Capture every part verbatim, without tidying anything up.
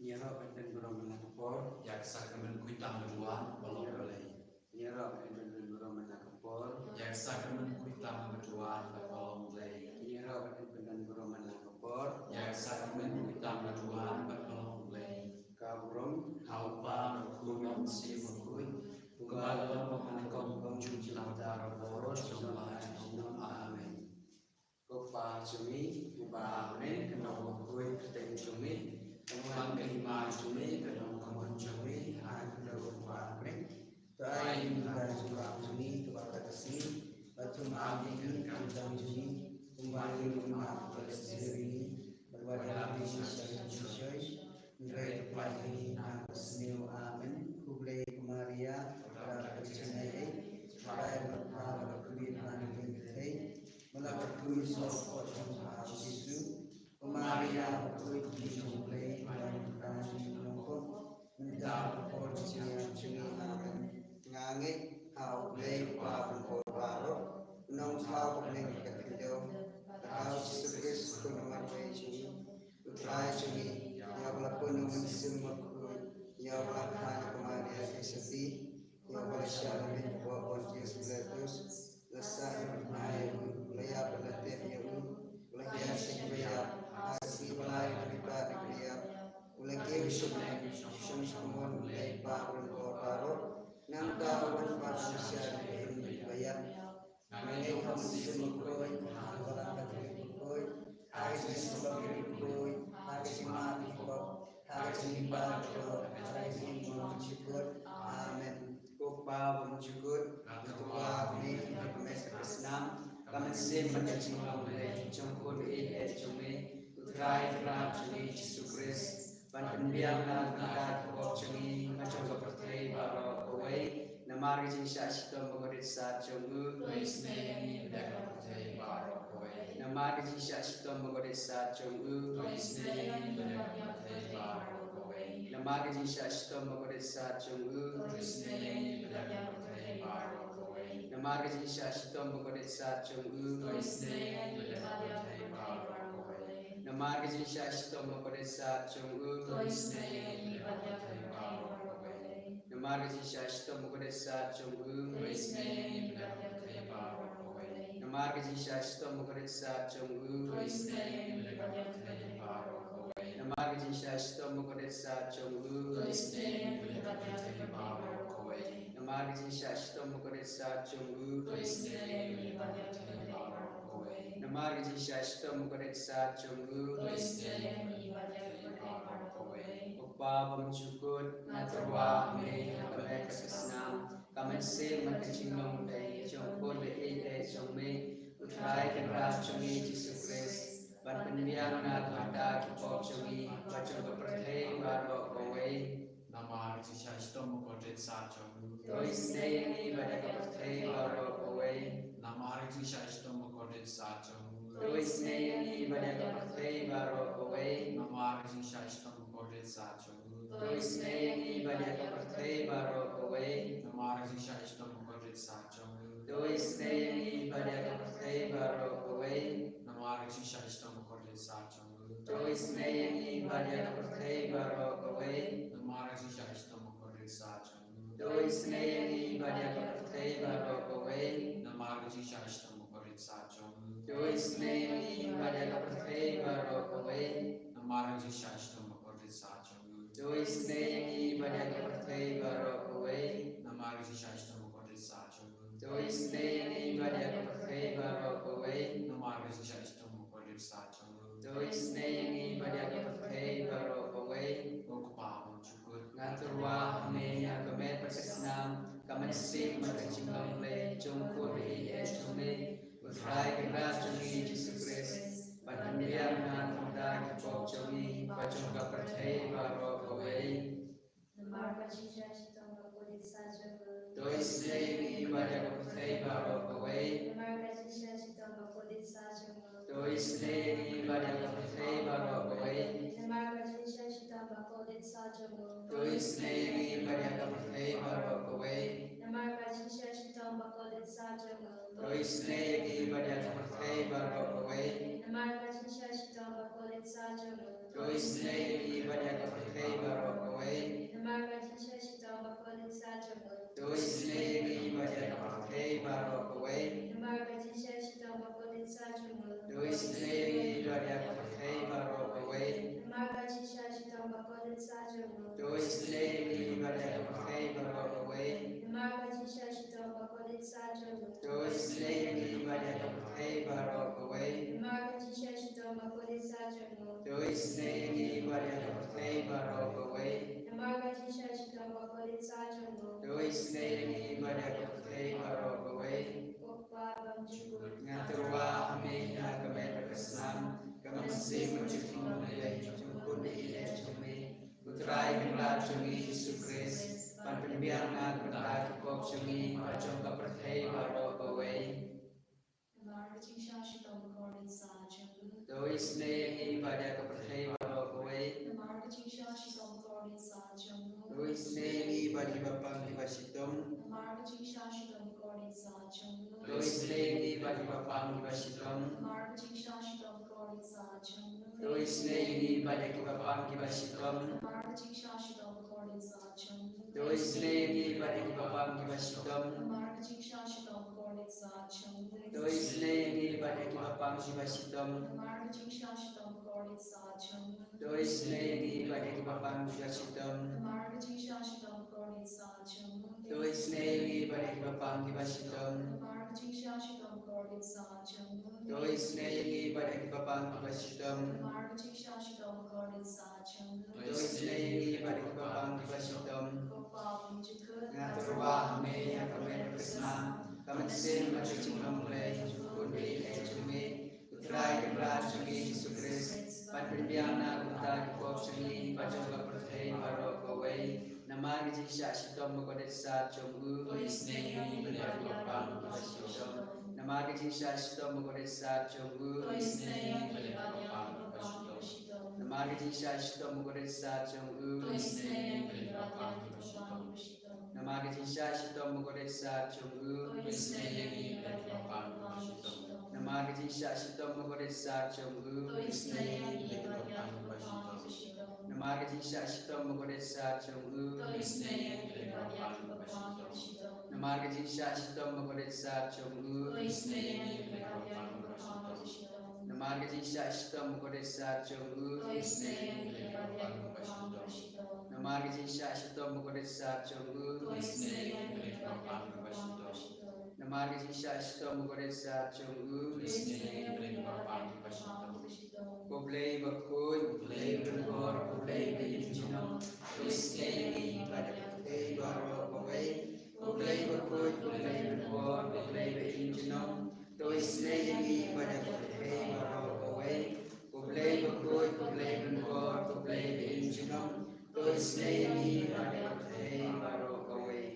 Ïaroh ban pynbun ïa ka por. Ïa ka sakramen khuid tam ba duwan ba long Blei. Ïaroh ban pynbun ïa ka por. Ïa ka sakramen khuid tam ba duwan ba long Blei. Ïaroh ban pynbun ïa ka por. Ïa ka sakramen khuid tam ba duwan ba long Blei. Ka burom ha u Kpa, ha u Khun, ha u Mynsiem Bakhuid. Kumba la long ha ka kong jong u Trai baroh, jong la jong. Amen. Ko Kpa jong ngi uba ha bneng, ka nong bakhuid ka kyrteng jong me. Ka mon ka hima jong me, ka long ka mon jong me, ha ka kyrteng jong me. To ai ïa ngi u nongkyndong jong ngi kaba mynta ka sngi. Bad to map ïa ngi ki kyrteng jong ngi, kumba ngi ruh ngi map ïa kiba sngewsih ïa ngi. Bad wat ïalam ïa ngi sha ka jingshoi, hynrei to pyllait ïa ngi na ka sniew. Amen. Khublei ko Maria, ka dap ka jingaiei, ka dap ka jingaiei, ka dap ka jingaiei. Ba la kyrkhu ïa u soh jong u Kpa Jisu. Ko Maria bakhuid, ka kmie jong U Blei, ba ïeit ïa ngi ki nongpop, mynta bad ha ka por jong ka jingïap jong ngi. Amen. Nga ngeit ha U Blei Kpa Jong U Kpa baroh, U Nongthaw ba bneng bad ka khyndew, bad ha U Jisu Khrist U Khun U Marwei jong ngi, U Trai jong ngi, ïa uba la pun da U Mynsiem Bakhuid, ïa uba la kha na ka Maria ka Theisotti, ïa uba la shah na miet hapoh Pontius Pilatus, la sah na ka bynta jong u, la ïap bad la tep ïa u, u la hiar sha kiba ïap, ha ka sngi ba lai u la kyrpad na kiba ïap, u la kiew sha bneng, u shong sha ka mon U Blei Kpa Jong U Kpa baroh. Nangta u wan ban wan sha ka jingim jong kiba ïap. Nga ngeit ha U Mynsiem Bakhuid, ha ka Balang Katholik bakhuid, ha ka jingïasyllok bakhuid, ha ka jingmap ki pop, ha ka jingim baroh, ha ka jingim jong ngi baroh. Amen. Ko Kpa bymjukut, nga tyrwa ha me ha ka met bad ka snam, ka mynsiem bad ka jinglong Blei jong u Khun baieit jong me, U Trai Kynrad jong ngi Jisu Khrist, ban pynbiang na ka bynta ki pop jong ngi bad jong ka pyrthei baroh kawei. Namar ka jingshah shitom bakordit sat jong u, to isynei ïa ngi bad ïa ka pyrthei baroh kawei. Namar ka jingshah shitom bakordit sat jong u, to isynei ïa ngi bad ïa ka pyrthei baroh kawei. Namar ka jingshah shitom bakordit sat jong u, to isynei ïa ngi bad ïa ka pyrthei baroh kawei. Namar ka jingshah shitom bakordit sat jong u, to isynei ïa ngi bad ïa ka pyrthei baroh kawei. Namar ka jingshah shitom bakordit sat jong u, to isynei ïa ngi bad ïa ka pyrthei baroh kawei. Namar ka jingshah shitom bakordit sat jong u, to isynei ïa ngi bad ïa ka pyrthei baroh kawei. Namar ka jingshah shitom bakordit sat jong u, to isynei ïa ngi bad ïa ka pyrthei baroh kawei. Namar ka jingshah shitom bakordit sat jong u, to isynei ïa ngi bad ïa ka pyrthei baroh kawei. Namar ka jingshah shitom bakordit sat jong u, to isynei ïa ngi bad ïa ka pyrthei baroh kawei. Namar ka jingshah shitom bakordit sat jong u, to isynei ïa ngi bad ïa ka pyrthei baroh kawei. Ko Kpa bymjukut, nga tyrwa ha me ha ka met bad ka snam, ka mynsiem bad ka jinglong Blei jong u Khun baieit jong me, U Trai Kynrad jong ngi Jisu Khrist, ban pynbiang na ka bynta ki pop jong ngi bad jong ka pyrthei baroh kawei. Namar ka jingshah shitom bakordit sat jong u, to isynei ïa ngi bad ïa ka pyrthei baroh kawei. Namar ka jingshah shitom bakordit sat jong u, to isynei ïa ngi bad ïa ka pyrthei baroh kawei. Namar ka jingshah shitom bakordit sat jong u, to isynei ïa ngi bad ïa ka pyrthei baroh kawei. Namar ka jingshah shitom bakordit sat jong u, to isynei ïa ngi bad ïa ka pyrthei baroh kawei. Namar ka jingshah shitom bakordit sat jong u, to isynei ïa ngi bad ïa ka pyrthei baroh kawei. Namar ka jingshah shitom bakordit sat jong u, to isynei ïa ngi bad ïa ka pyrthei baroh kawei. Namar ka jingshah shitom bakordit sat jong u, to isynei ïa ngi bad ïa ka pyrthei baroh kawei. Namar ka jingshah shitom bakordit sat jong u, to isynei ïa ngi bad ïa ka pyrthei baroh kawei. Namar ka jingshah shitom bakordit sat jong u, to isynei ïa ngi bad ïa ka pyrthei baroh kawei. Namar ka jingshah shitom bakordit sat jong u, to isynei ïa ngi bad ïa ka pyrthei baroh kawei. Ko Kpa bymjukut, nga tyrwa ha me ha ka met bad ka snam, ka mynsiem bad ka jinglong Blei jong u Khun baieit jong me, U Trai Kynrad jong ngi Jisu Khrist, ban pynbiang na ka bynta ki pop jong ngi bad jong ka pyrthei baroh kawei. Namar ka jingshah shitom bakordit sat jong u, to isynei ïa ngi bad ïa ka pyrthei baroh kawei. Namar ka jingshah shitom bakordit sat jong u, to isynei ïa ngi bad ïa ka pyrthei baroh kawei. Namar ka jingshah shitom bakordit sat jong u, to isynei ïa ngi bad ïa ka pyrthei baroh kawei. Namar ka jingshah shitom bakordit sat jong u, to isynei ïa ngi bad ïa ka pyrthei baroh kawei. Namar ka jingshah shitom bakordit sat jong u, to isynei ïa ngi bad ïa ka pyrthei pyrthei baroh kawei. Namar ka jingshah shitom bakordit sah jong u. To isynei ïa ngi bad ïa ka pyrthei baroh kawei. Namar ka jingshah shitom bakordit sah jong u. To isynei ïa ngi bad ïa ka pyrthei baroh kawei. Namar ka jingshah shitom bakordit sah jong u. To isynei ïa ngi bad ïa ka pyrthei baroh kawei. Namar ka jingshah shitom bakordit sah jong u. To isynei ïa ngi bad ïa ka pyrthei baroh kawei. Namar ka jingshah shitom bakordit sah jong u. To isynei ïa ngi bad ïa ka pyrthei baroh kawei. Namar ka jingshah shitom bakordit sah jong u. To isynei ïa ngi bad ïa ka pyrthei baroh kawei. Ko Pa bymjukut. Nga tyrwa ha me ha ka met bad ka snam, ka mynsiem bad ka jingmong Blei jong u Khun baieit jong me, U Trai Kynrad jong ngi Jisu Khrist, ban pynbiang na ka bynta ki pop jong ngi bad jong ka pyrthei baroh kawei. Namar ka jingshah shitom bakordit sah jong u. To isynei ïa ngi bad ïa ka pyrthei baroh kawei. Namar ka jingshah shitom bakordit sah jong u. To isynei ïa ngi bad kiba pang kiba shitom. Namar ka jingshah shitom bakordit sah jong u. To isynei ïa ngi bad kiba pang kiba shitom. Namar ka jingshah shitom bakordit sah jong u. To isynei ïa ngi bad ïa kiba pang kiba shitom. Namar ka jingshah shitom bakordit sah jong u. To isynei ïa ngi bad ïa kiba pang kiba shitom. Namar ka jingshah shitom bakordit sah jong u. To isynei ïa ngi bad ïa kiba pang kiba shitom. Namar ka jingshah shitom bakordit sah jong u. To isynei ïa ngi bad ïa kiba pang kiba shitom. Namar ka jingshah shitom bakordit sah jong u. To isynei ïa ngi bad ïa kiba pang kiba shitom. Namar ka jingshah shitom bakordit sah jong u. To isynei ïa ngi bad ïa kiba pang kiba shitom. Namar ka jingshah shitom bakordit sah jong u. To isynei ïa ngi bad ïa kiba pang kiba shitom. Ko Pa bymjukut. Nga tyrwa ha me ha ka met bad ka snam, ka mynsiem bad ka jingmong Blei jong u Khun baieit jong me, U Trai Kynrad jong ngi Jisu Khrist, ban pynbiang na ka bynta ki pop jong ngi bad jong ka pyrthei baroh kawei. Namar ka jingshah shitom bakordit sah jong u. To isynei ïa ngi bad ïa kiba pang kiba shitom. Namar ka jingshah shitom bakordit sah jong u. To isynei ïa ngi bad ïa kiba pang kiba shitom. Namar ka jingshah shitom bakordit sah jong u. To isynei ïa ngi bad ïa kiba pang kiba shitom. Namar ka jingshah shitom bakordit sah jong u. To isynei ïa ngi bad ïa kiba pang kiba shitom. Namar ka jingshah shitom bakordit sah jong u. To isynei ïa ngi bad ïa kiba pang kiba shitom. Namar ka jingshah shitom bakordit sah jong u. To isynei ïa ngi bad ïa kiba pang kiba shitom. Namar ka jingshah shitom bakordit sah jong u. To isynei ïa ngi bad ïa kiba pang kiba shitom. Namar ka jingshah shitom bakordit sah jong u. To isynei ïa ngi bad ïa kiba pang kiba shitom. Namar ka jingshah shitom bakordit sah jong u. To isynei ïa ngi bad ïa kiba pang kiba shitom. Namar ka jingshah shitom bakordit sah jong u. To isynei ïa ngi bad ïa kiba pang kiba shitom. Ko Blei bakhuid, ko Blei badonbor, ko Blei ba im junom, to isynei ïa ngi bad ïa ka pyrthei baroh kawei. Ko Blei bakhuid, ko Blei badonbor, ko Blei ba im junom, to isynei ïa ngi bad ïa ka pyrthei baroh kawei. Ko Blei bakhuid, ko Blei badonbor, ko Blei ba im junom, to isynei ïa ngi bad ïa ka pyrthei baroh kawei.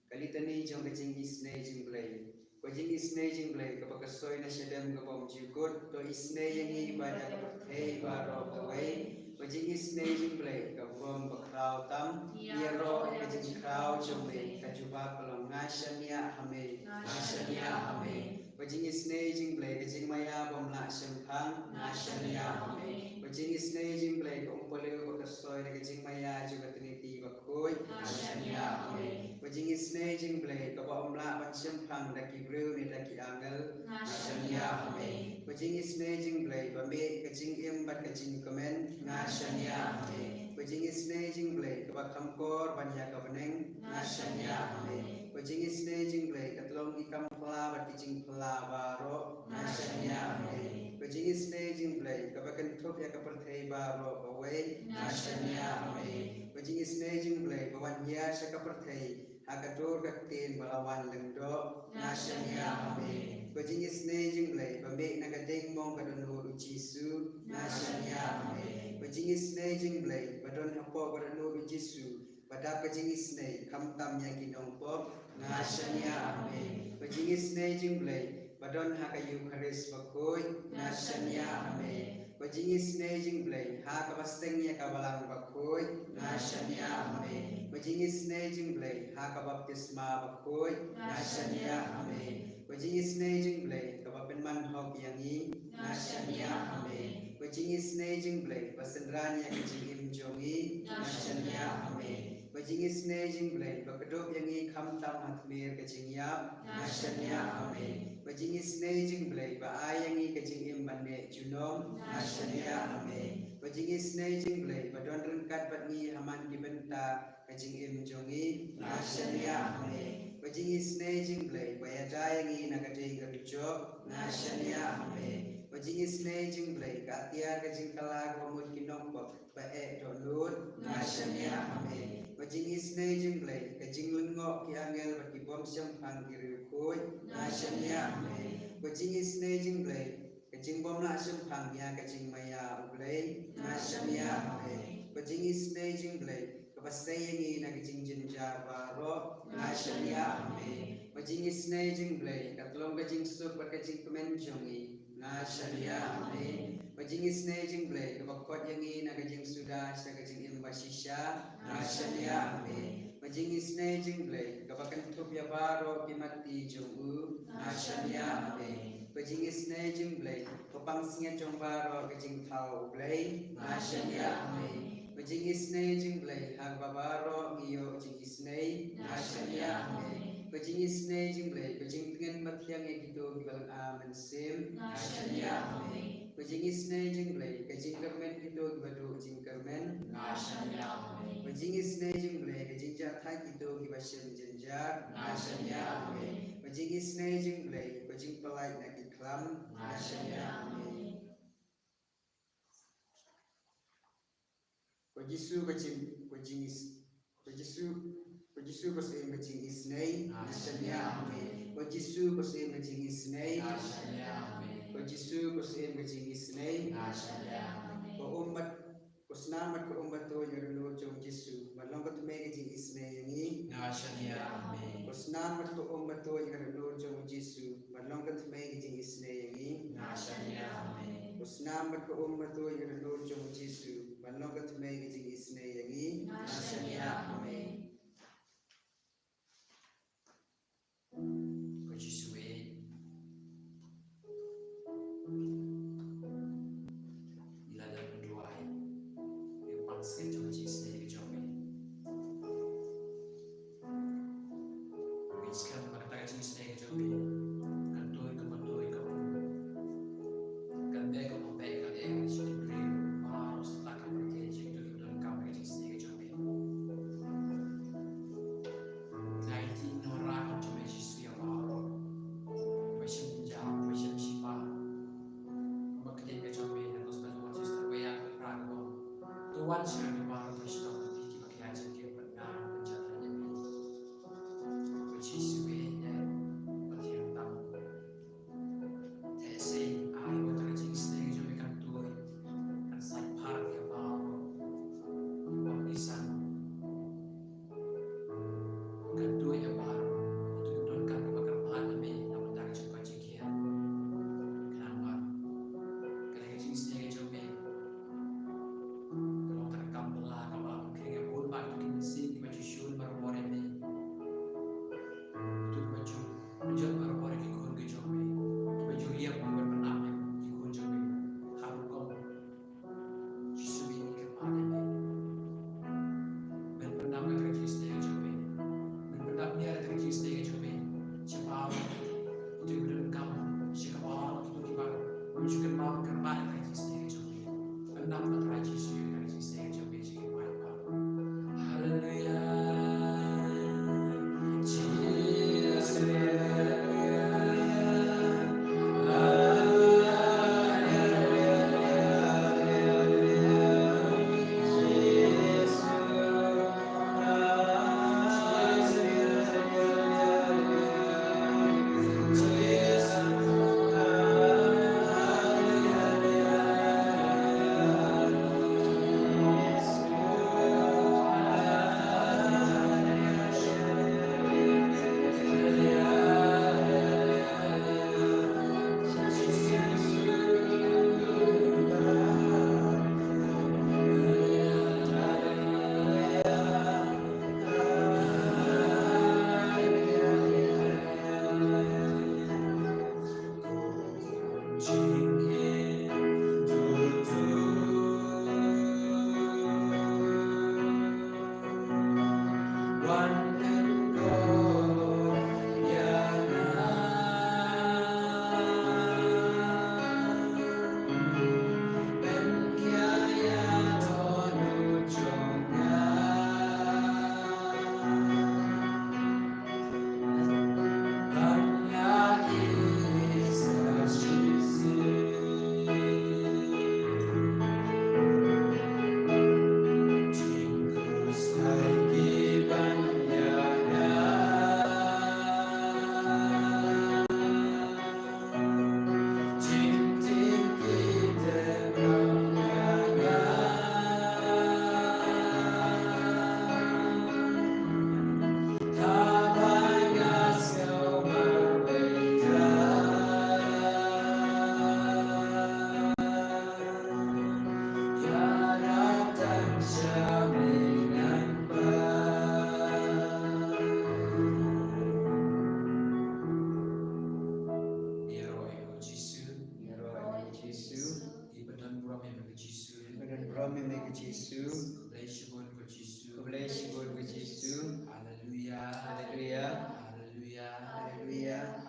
Ka litani jong ka jingisynei jong U Blei. Ko jingisynei jong U Blei kaba ka soi na shadem ka bymjukut, to isynei ïa ngi bad ïa ka pyrthei baroh kawei. Ko jingisynei jong U Blei kaba bym bakhraw tam, ïaroh ïa ka jingkhraw jong me, ka jubab ka long nga shaniah ha me, nga shaniah ha me. Ko jingisynei jong U Blei ka jingmaïa bym lah shemphang, nga shaniah ha me. Ko jingisynei jong U Blei ka umpaleu ba ka soi na ka jingmaïa jong ka Trinity bakhuid, nga shaniah ha me. Ko jingisynei jong U Blei kaba ym lah ban shemphang da ki briew ne da ki angel, nga shaniah ha me. Ko jingisynei jong U Blei ba mih ka jingim bad ka jingkmen, nga shaniah ha me. Ko jingisynei jong U Blei kaba kham kor ban ïa ka bneng, nga shaniah ha me. Ko jingisynei jong U Blei ka tlong ki kam phylla bad ki jingphylla baroh, nga shaniah ha me. Ko jingisynei jong U Blei kaba kynthup ïa ka pyrthei baroh kawei, nga shaniah ha me. Ko jingisynei jong U Blei ba wan hiar sha ka pyrthei ha ka dur ka ktien ba la wan lyngdoh, nga shaniah ha me. Ko jingisynei jong U Blei ba mih na ka ding mong ka dohnud U Jisu, nga shaniah ha me. Ko jingisynei jong U Blei ba don hapoh ka dohnud U Jisu, ba dap ka jingisynei khamtam ïa ki nongpop, nga shaniah ha me. Ko jingisynei jong U Blei ba don ha ka Eukharist bakhuid, nga shaniah ha me. Ko jingisynei jong U Blei ha kaba seng ïa ka Balang bakhuid, nga shaniah ha me. Ko jingisynei jong U Blei ha ka baptisma bakhuid, nga shaniah ha me. Ko jingisynei jong U Blei kaba pynman hok ïa ngi, nga shaniah ha me. Ba jingisynei jong U Blei ba synran ïa ka jingim jong ngi, nga shaniah ha me. Ba jingisynei jong U Blei ba kdup ïa ngi khamtam ha tmier ka jingïap, nga shaniah ha me. Ba jingisynei jong U Blei ba ai ïa ngi ka jingim ban neh junom, nga shaniah ha me. Ba jingisynei jong U Blei ba don ryngkat bad ngi ha man ki bynta ka jingim jong ngi, nga shaniah ha me. Ba jingisynei jong U Blei ba ïada ïa ngi na ka dei ka dujok, nga shaniah ha me. Ba jingisynei jong U Blei ka atiar ka jingkylla kaba mut ki nongpop ba eh dohnud, nga shaniah ha me. Ba jingisynei jong U Blei ka jinglyngngoh ki angel bad ki bym shemphang ki riewkhuid, nga shaniah ha me. Ba jingisynei jong U Blei ka jingbymlah shemphang ïa ka jingmaïa U Blei, nga shaniah ha me. Ba jingisynei jong U Blei kaba sei ïa ngi na ka jingjynjar baroh, nga shaniah ha me. Ba jingisynei jong U Blei ka tlong ka jingsuk bad ka jingkmen jong ngi, nga shaniah ha me. Ba jingisynei jong U Blei kaba khot ïa ngi na ka jingsuda sha ka jingim bashisha, nga shaniah ha me. Ba jingisynei jong U Blei kaba kynthup ïa baroh ki matti jong u, nga shaniah ha me. Ba jingisynei jong U Blei ba pansngiat jong baroh ka jingthaw U Blei, nga shaniah ha me. Ba jingisynei jong U Blei ha kaba baroh ngi ïoh jingisynei, nga shaniah ha me. Ba jingisynei jong U Blei ba jingtngen mathiang ïa kito kiba lynga mynsiem, nga shaniah ha me. Ba jingisynei jong U Blei ka jingkyrmen kito kiba duh jingkyrmen, nga shaniah ha me. Ba jingisynei jong U Blei ka jingjahthait kito kiba shem jynjar, nga shaniah ha me. Ba jingisynei jong U Blei ka jingpyllait na ki khlam, nga shaniah ha me. Ko Jisu ka jing, ko jingis, ko Jisu, ko Jisu ko Syiem ka jingisynei, nga shaniah ha me. Ko Jisu ko Syiem ka jingisynei, nga shaniah ha me. Ko Jisu ko Syiem ka jingisynei, nga shaniah ha me. Ko um bad, ko snam bad ko um batuid ïa ka dohnud jong U Jisu ban long ka tmei ka jingisynei ïa ngi, nga shaniah ha me. Ko snam bad ko um batuid ïa ka dohnud jong U Jisu ban long ka tmei ka jingisynei ïa ngi, nga shaniah ha me. Ko snam bad ko um batuid ïa ka dohnud jong U Jisu ban long ka tmei ka jingisynei ïa ngi, nga shaniah ha me. Ko Jisu eh, ngi la dep duwai ïa u pansngiat jong ka jingisynei ka jong me. Ngi sngewthuh ba kata ka jingisynei ka jong me kan tuid kumba tuid ka um, kan beh kumba beh ka lyer sha ki briew baroh satlak ka pyrthei, sha kito kiba donkam ka jingisynei ka jong me. Nga ïaid noh ha ka jong me Jisu ïa baroh kiba shem jynjar, kiba shem shipa. Kumba ka ktien ka jong me ha ka gospel jong u Mathaios, kaba ïa ka pra ka ong, to wan sha nga baroh kiba shitom bad kiba khia jingkit bad nga, pynjah ïa me. Ko Jisu eh, ba thiang tam. Te shisha ai ba kata ka jingisynei ka jong me kan tuid, kan sait phar ïa baroh kiba baptism. Kan tuid ïa baroh kito kiba donkam kiba kyrpad ïa me na ka bynta ka jingkoit jingkhiah. Khnang ba kane ka jingisynei ka jong me ka long kata ka kam Jisu. Khublei shibun ko Jisu. Khublei shibun ko Jisu. Haleluya. Haleluya. Haleluya. Haleluya.